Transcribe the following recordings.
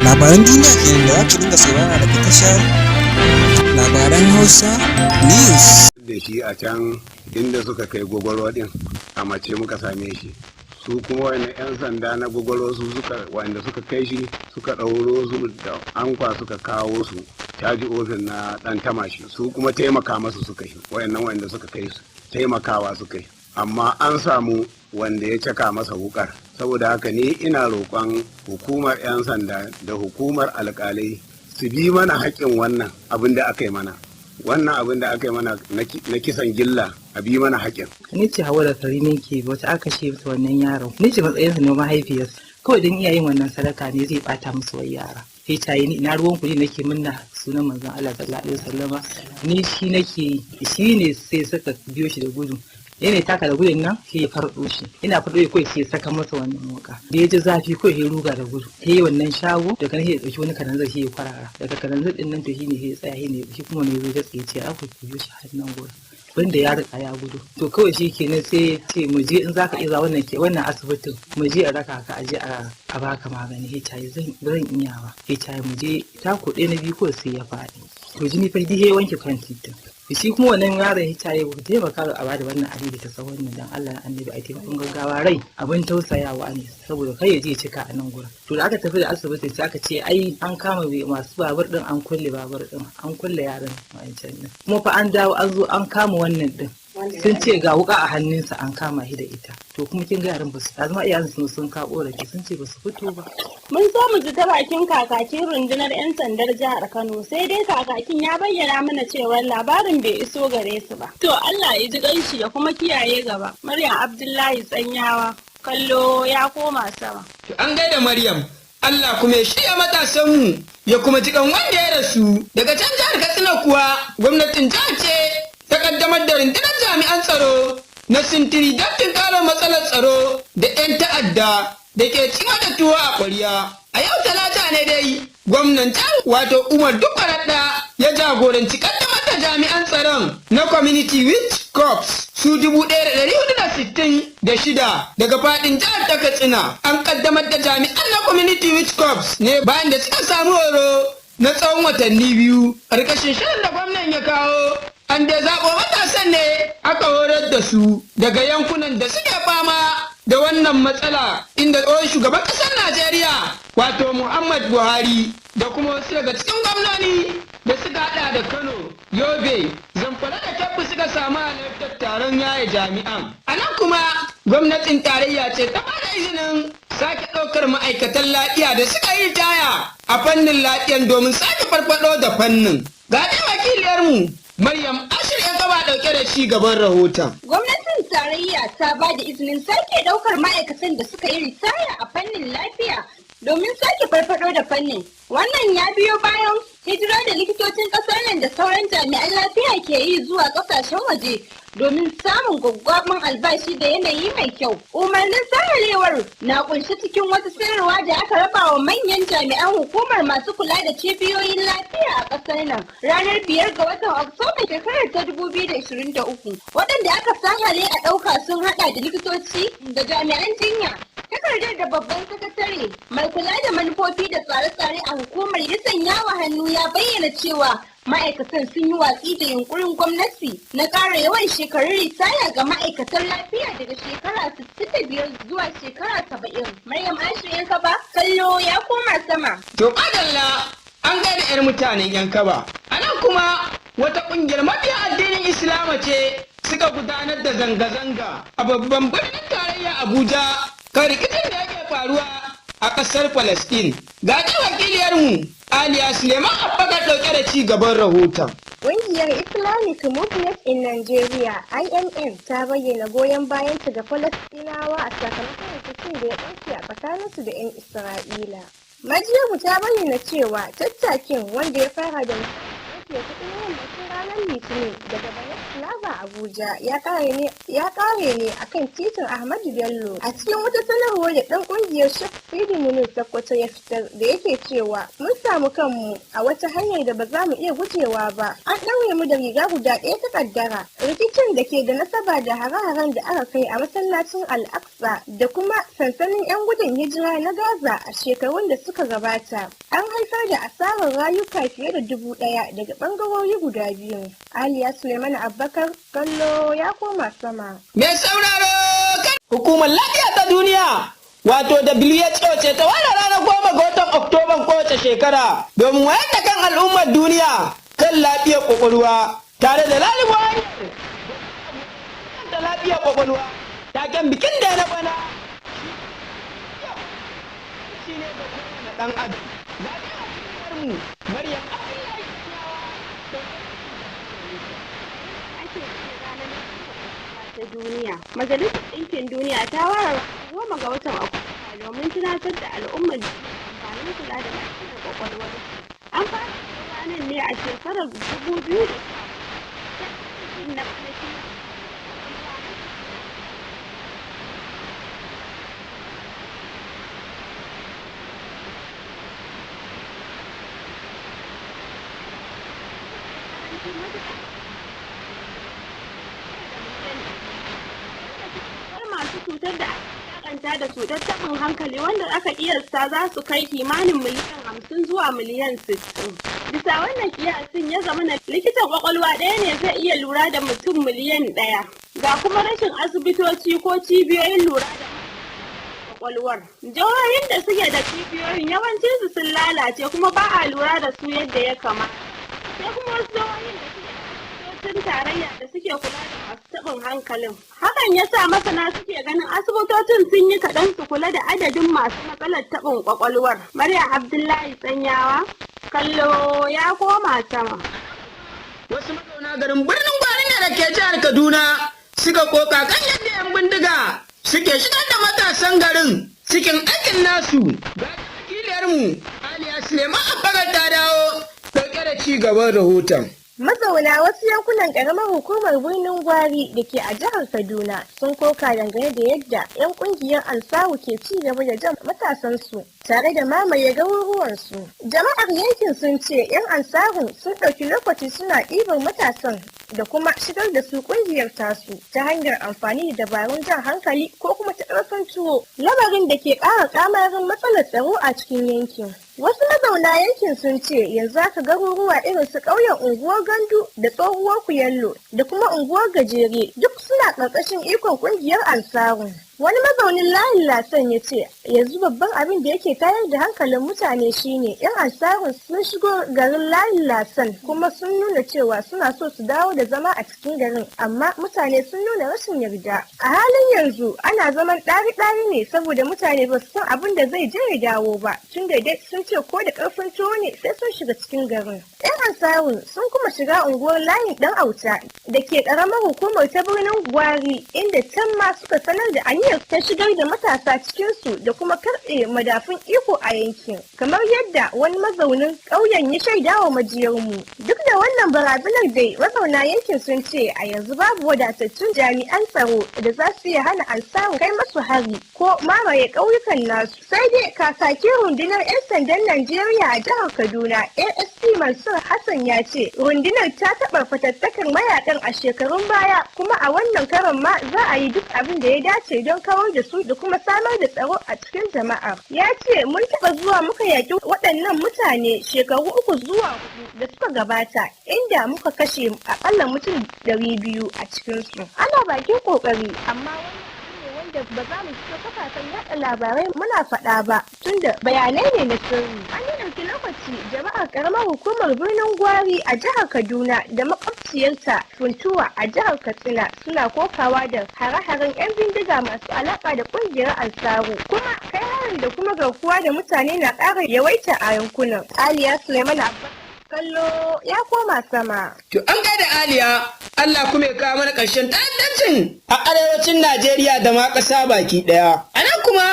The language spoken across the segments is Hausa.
Labaran duniya kenan da za ku dinga saurara daga tashar Labaran Hausa News. Da shi a can inda suka kai Gwagwaro din, a mace muka same shi. Su kuma wani 'yan sanda na Gwagwaro, su suka wanda suka kai shi, suka ɗauro su da ankwa, suka kawo su caji ofis na ɗan tamashi. Su kuma taimaka masu suka yi, wayannan wanda suka kai su taimakawa suka yi, amma an samu wanda ya caka masa wukar. Saboda haka ni ina roƙon hukumar 'yan sanda da hukumar alƙalai su bi mana haƙƙin wannan abin da aka yi mana, wannan abin da aka yi mana na kisan gilla, a bi mana haƙƙin. Ni ce Hawa da Karimi ke wata aka ce mata wannan yaron. Ni ce matsayinsa na mahaifiyarsa. Kawai don iyayen wannan sadaka ne zai bata musu wai yara. Sai ta yi ni ina ruwan kuɗi, nake munna sunan manzon Allah sallallahu alaihi wasallama. Ni shi nake shi ne, sai suka biyo shi da gudu. Yana taka da gudun nan sai ya farɗo shi, ina farɗo shi kawai sai ya saka masa wannan wuka. Da ya ji zafi kawai ya ruga da gudu, sai ya wannan shago. Daga nan sai ya ɗauki wani kananzir, sai ya kwarara daga kananzir din nan. To shi ne sai ya tsaya, shi ne shi kuma ne zo ya ce aku biyo shi har nan gurin wanda ya riga ya gudu. To kawai shi kenan sai ce mu je, in zaka iya wannan ke wannan asibitin, mu je a raka ka, aje a baka magani. Sai ta yi zan iya ba. Sai ta yi mu je, ta ɗaya na biyu kawai sai ya faɗi. To jini fa ya wanke kan titin. Shi kuma wannan yaron ya ce ku taimaka a bada wannan abin da ta san wannan, dan Allah annabi a taimakon gaggawa, rai abin tausayawa ne, saboda kai ya je cika a nan gurin. To da aka tafi da asibiti, sai aka ce ai an kama masu babur din, an kulle babur din, an kulle yaran wancan din. Kuma fa an dawo an zo an kama wannan din, sun ce ga wuka a hannunsa, an kama shi da ita. To kuma kin ga yaran basu zama iyayen su sun ka korafi, sun ce basu fito ba. Mun so mu ji ta bakin kakakin rundunar 'yan sandar jihar Kano, sai dai kakakin ya bayyana mana cewa labarin bai iso gare su ba. To Allah ya ji ganshi ya kuma kiyaye gaba. Maryam Abdullahi Tsanyawa, kallo ya koma sama. To an gaida Maryam. Allah kuma ya shirya matasanmu ya kuma ji kan wanda ya rasu. Daga can jihar Katsina kuwa, gwamnatin jihar ce ta kaddamar da rundunar jami'an tsaro na sintiri don tunkarar matsalar tsaro da 'yan ta'adda da ke ci mata tuwo a ƙwarya. A yau Talata ne dai gwamnan jihar, wato Umar Dikko Radda, ya jagoranci kaddamar da jami'an tsaron na Community Watch Corps su 1,466 daga faɗin jihar ta Katsina. An kaddamar da jami'an na Community Watch Corps ne bayan da suka samu horo na tsawon watanni 2 ƙarƙashin shirin da gwamnan ya kawo. An dai zaɓo matasan ne aka horar da su daga yankunan da suke fama da wannan matsala, inda tsohon shugaban ƙasar Najeriya, wato Muhammad Buhari, da kuma wasu daga cikin gwamnoni da suka hada da Kano, Yobe, Zamfara da Kebbi suka samu halartar taron yaye jami'an. A nan kuma gwamnatin tarayya ce ta bada izinin sake ɗaukar ma'aikatan lafiya da suka yi ritaya a fannin lafiyan domin sake farfado da fannin. Ga dai wakiliyarmu Maryam Ashir ya gaba ɗauke da ci gaban rahoton. Gwamnatin tarayya ta ba da izinin sake daukar ma'aikatan da suka yi ritaya a fannin lafiya domin sake farfado da fannin. Wannan ya biyo bayan hijira da likitocin kasar nan da sauran jami'an lafiya ke yi zuwa kasashen waje domin samun gwaggwaban albashi da yanayi mai kyau. Umarnin sahalewar na kunshe cikin wata sanarwa da aka raba wa manyan jami'an hukumar masu kula da cibiyoyin lafiya a ƙasar nan ranar 5 ga watan Oktoba shekarar ta 2023. Waɗanda aka sahale a ɗauka sun haɗa da likitoci da jami'an jinya. Takardar da babban sakatare mai kula da manufofi da tsare-tsare a hukumar ya sanya wa hannu ya bayyana cewa ma'aikatan sun yi watsi da yunkurin gwamnati na ƙara yawan shekarun ritaya ga ma'aikatan lafiya daga shekara 65 zuwa shekara 70. Maryam Ashir Yankaba, kallo ya koma sama. To madalla, an gaida 'yar mutanen Yankaba. A nan kuma wata ƙungiyar mabiya addinin Islama ce suka gudanar da zanga-zanga a babban birnin tarayya Abuja kan rikicin da yake faruwa a ƙasar Palestine. Ga dai wakiliyarmu Aliya Suleiman Abubakar ɗauke da ci gaban rahoton. Ƙungiyar Islamic Movement in Nigeria (IMN) ta bayyana goyon bayanta ga Falasɗinawa a sakamakon rikicin da ya ɓarke a tsakaninsu da 'yan Isra'ila. Majiyarmu ta bayyana cewa tattakin, wanda ya fara da karfe 4 na yammacin ranar Litinin daga Bayan Plaza Abuja ya kare ne akan titin Ahmadu Bello. A cikin wata sanarwar da ɗan ƙungiyar Sheikh Sidi Munir Sokoto ya fitar da yake cewa mun samu kanmu a wata hanyar da ba za mu iya gujewa ba. An ɗaure mu da riga guda ɗaya ta kaddara. Rikicin da ke da nasaba da hare-haren da aka kai a masallacin Al-Aqsa da kuma sansanin 'yan gudun hijira na Gaza a shekarun da suka gabata. An haifar da asarar rayuka fiye da 1000 daga ɓangarori guda biyu. Aliya Suleiman Abubakar, kallo ya koma sama. Mai sauraro kan hukumar lafiya ta duniya wato WHO ce ta ware ranar 10 ga watan Oktoban kowace shekara domin wayar da kan al'ummar duniya kan lafiyar kwakwalwa tare da lalubo hanyar da lafiyar kwakwalwa. Taken bikin da na bana shi ne ga kowane ɗan adam. Lafiyar mu Maryam Abdullahi. Ake bikin ranar ta duniya. Majalisar Ɗinkin Duniya ta ware 10 ga watan Oktoba domin tunatar da al'ummar duniya amfanin kula da lafiyar kwakwalwarsu. An fara bikin ranar ne a shekarar 2010 na bana shi ne masu cutar da aka da cutar taɓin hankali wanda aka kiyasta za su kai kimanin miliyan 50 zuwa miliyan 60. Bisa wannan kiyasin ya zama na likitan kwakwalwa ɗaya ne zai iya lura da mutum miliyan 1. Ga kuma rashin asibitoci ko cibiyoyin lura da kwakwalwar. Jihohin da suke da cibiyoyin yawancinsu sun lalace kuma ba a lura da su yadda ya kamata. Sai kuma wasu jihohin da suke asibitocin tarayya da suke kula da masu taɓin hankalin. Hakan ya sa masana suke ganin asibitocin sun yi kaɗan su kula da adadin masu matsalar taɓin ƙwaƙwalwar. Maryam Abdullahi Tsanyawa, kallo ya koma sama. Wasu mazauna garin birnin Gwari ne da ke jihar Kaduna suka koka kan yadda 'yan bindiga suke shigar da matasan garin cikin aikin nasu. Ga wakiliyarmu Aliya Suleiman Abubakar ta dawo dauke da ci gaban rahoton. Mazauna wasu yankunan ƙaramar hukumar birnin Gwari da ke a jihar Kaduna sun koka dangane da yadda 'yan ƙungiyar Ansaru ke ci gaba da jan matasansu tare da mamaye garuruwansu. Jama'ar yankin sun ce 'yan Ansaru sun ɗauki lokaci suna ɗibar matasan da kuma shigar da su ƙungiyar tasu ta hanyar amfani da dabarun jan hankali ko kuma ta ƙarfin tuwo, lamarin da ke ƙara ƙamarin matsalar tsaro a cikin yankin. Wasu mazauna yankin sun ce yanzu haka garuruwa irin su ƙauyen unguwar Gandu da tsohuwar Kuyallo da kuma unguwar Gajere duk suna ƙarƙashin ikon ƙungiyar Ansaru. Wani mazaunin layin Lasan ya ce yanzu babban abin da yake tayar da hankalin mutane shine 'yan Ansarun sun shigo garin layin Lasan kuma sun nuna cewa suna so su dawo da zama a cikin garin, amma mutane sun nuna rashin yarda. A halin yanzu ana zaman ɗari-ɗari ne saboda mutane ba su san abin da zai je ya dawo ba, tun da dai sun ce ko da ƙarfin tuwo ne sai sun shiga cikin garin. 'Yan Ansarun sun kuma shiga unguwar layin ɗan auta da ke ƙaramar hukumar ta birnin Gwari, inda can ma suka sanar da aniyar ta shigar da matasa cikinsu da kuma karɓe madafun iko a yankin. Kamar yadda wani mazaunin ƙauyen ya shaida wa majiyarmu. Duk da wannan barazanar dai, mazauna yankin sun ce a yanzu babu wadatattun jami'an tsaro da za su iya hana Ansaru kai masu hari ko mamaye ƙauyukan nasu. Sai dai kakakin rundunar 'yan sandan Najeriya a jihar Kaduna, ASP Mansur Hassan, ya ce rundunar ta taɓa fatattakar mayakan a shekarun baya, kuma a wannan karon ma za a yi duk abin da ya dace don kawar da su da kuma samar da tsaro a cikin jama'a. Ya ce mun taɓa zuwa muka yaƙi waɗannan mutane shekaru 3 zuwa 4 da suka gabata, inda muka kashe akalla mutum 200 a cikinsu. Ana bakin ƙoƙari, amma wannan abu ne wanda ba za mu fito kafafen yaɗa labarai muna faɗa ba, tunda bayanai ne na sirri. An yi ɗauki lokaci jama'ar ƙaramar hukumar birnin Gwari a jihar Kaduna da makwabciyarta Funtuwa a jihar Katsina suna kokawa da hare-haren 'yan bindiga masu alaƙa da ƙungiyar Ansaru. Kuma kai harin da kuma garkuwa da mutane na ƙara yawaita a yankunan. Aliya Suleiman Abba, kallo ya koma sama. To an gaida Aliya, Allah kuma ya kawo mana ƙarshen ta'addancin a arewacin Najeriya da ma ƙasa baki ɗaya. A nan kuma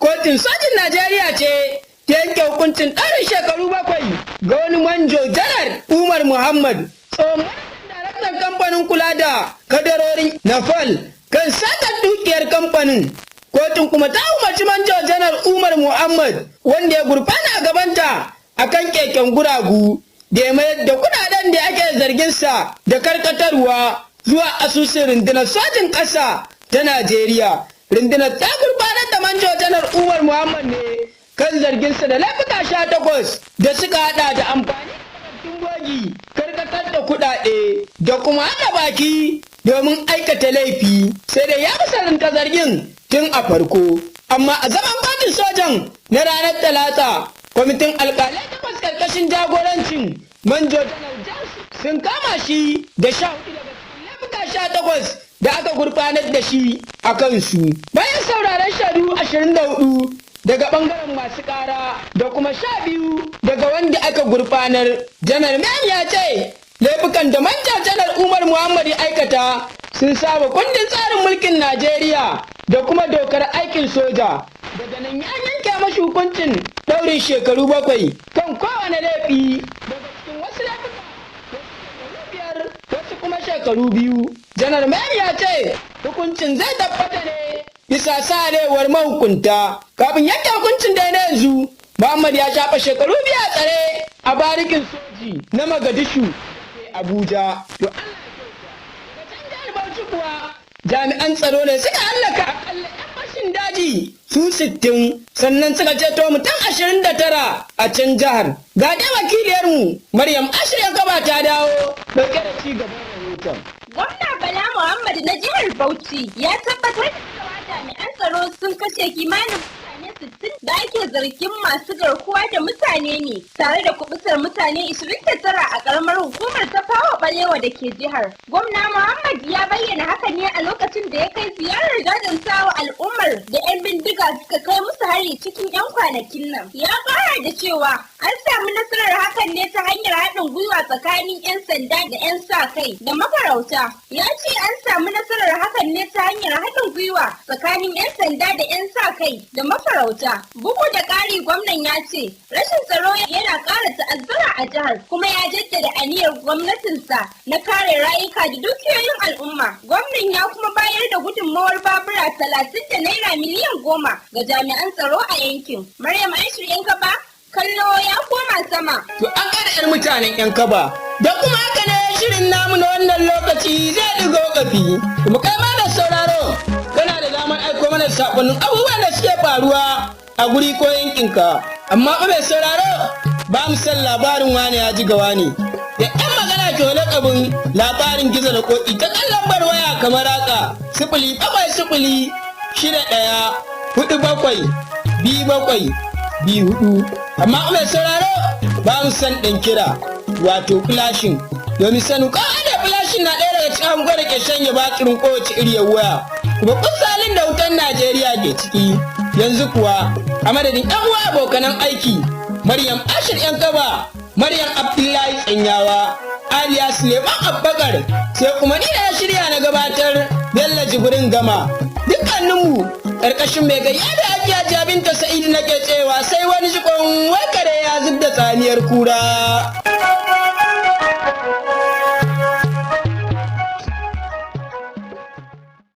kotun sojin Najeriya ce ta yanke hukuncin ɗaurin shekaru 7 ga wani manjo janar Umar Umar Muhammad, tsohon manajan daraktan kamfanin kula da kadarorin Nafal, kan satar dukiyar kamfanin. Kotun kuma ta umarci Manjo Janar Umar Muhammad, wanda ya gurfana a gabanta akan keken guragu, da ya mayar da kudaden da ake zarginsa da karkatarwa zuwa asusun rundunar sojin ƙasa ta Najeriya. Rundunar ta gurfanar da Manjo Janar Umar Muhammad ne kan zarginsa da laifuka 18 da suka hada da amfani da takardun bogi, karkatar da kudade da kuma haɗa baki domin aikata laifi. Sai dai ya musanta zargin tun a farko. Amma a zaman kotun sojan na ranar Talata, kwamitin alkalai 8 karkashin jagorancin Manjo Janar James sun kama shi da 14 daga cikin laifuka 18 da aka gurfanar da shi a kansu. Bayan sauraron shaidu 24 daga bangaren masu kara da kuma 12 daga wanda aka gurfanar, Janar Main ya ce laifukan da Manjo Janar Umar Muhammad ya aikata sun saba kundin tsarin mulkin Najeriya da kuma dokar aikin soja. Daga nan ya yanke mashi hukuncin ɗaurin shekaru 7 kan kowane laifi daga cikin wasu laifuka, wasu shekaru 5, wasu kuma shekaru 2. Janar Main ya ce hukuncin zai tabbata ne bisa sahalewar mahukunta. Kafin yanke hukuncin da na yanzu, Muhammad ya shafa shekaru 2 a tsare a barikin soji na Magadishu, Abuja. To Allah ya kyauta. Daga can jihar Bauchi kuwa, jami'an tsaro ne suka hallaka akalla 'yan fashin daji su 60, sannan suka ceto mutum 29 a can jihar. Ga dai wakiliyarmu Maryam Ashir Kaba ta dawo dauke da ci gaban rahoton. Gwamna Bala Muhammad na jihar Bauchi ya tabbatar da cewa jami'an tsaro sun kashe kimanin mutane 60 da ake zargin masu garkuwa da mutane ne, tare da kubutar mutane 29 a karamar hukumar Tafawa Balewa da ke jihar. Gwamna Muhammad ya bayyana haka ne a lokacin da ya kai ziyarar jajantawa al'ummar da 'yan bindiga suka kai musu hari cikin 'yan kwanakin nan. Ya kara da cewa an samu nasarar hakan ne ta hanyar haɗin gwiwa tsakanin 'yan sanda da 'yan sa kai da mafarauta. Ya ce an samu nasarar hakan ne ta hanyar haɗin gwiwa tsakanin 'yan sanda da 'yan sa kai da mafarauta. Bugu da ƙari, gwamnan ya ce rashin tsaro yana ƙara ta'azzara a jihar, kuma ya jaddada aniyar gwamnatinsa na kare rayuka da dukiyoyin al'umma. Gwamnan ya kuma bayar da gudunmawar babura 30 da naira miliyan 10 ga jami'an tsaro a yankin. Maryam Aishir Yankaba, kallo ya koma sama. To an kada 'yar mutanen 'yan kaba. Da kuma haka ne shirin namu na wannan lokaci zai digo kafi. Kuma kai ma da sauraro, kana da damar aiko mana saƙonnin abubuwan da suke faruwa a guri ko yankinka. Amma fa mai sauraro, ba mu san labarin wani ya ji gawa ne. Da 'yan magana ke lakabin labarin gizo da koki ta kan lambar waya kamar haka: 07061472724. Amma mai sauraro, ba mu san ɗan kira, wato flashing, domin sanin ko da flashing na ɗaya daga cikin abubuwan da ke shanye batirin kowace iriyar waya, kuma kun halin da wutan Najeriya ke ciki yanzu kuwa. A madadin 'yan uwa abokanan aiki, Maryam Ashir 'yan kaba, Maryam Abdullahi Tsanyawa, Aliya Suleiman Abbakar, sai kuma ni da na shirya na gabatar, Bello Jibrin Gama, dukkaninmu ƙarƙashin mai gayya da Hajiya Jabinta Sa'idu nake cewa sai wani jikon, wai kare ya zub da tsaniyar kura.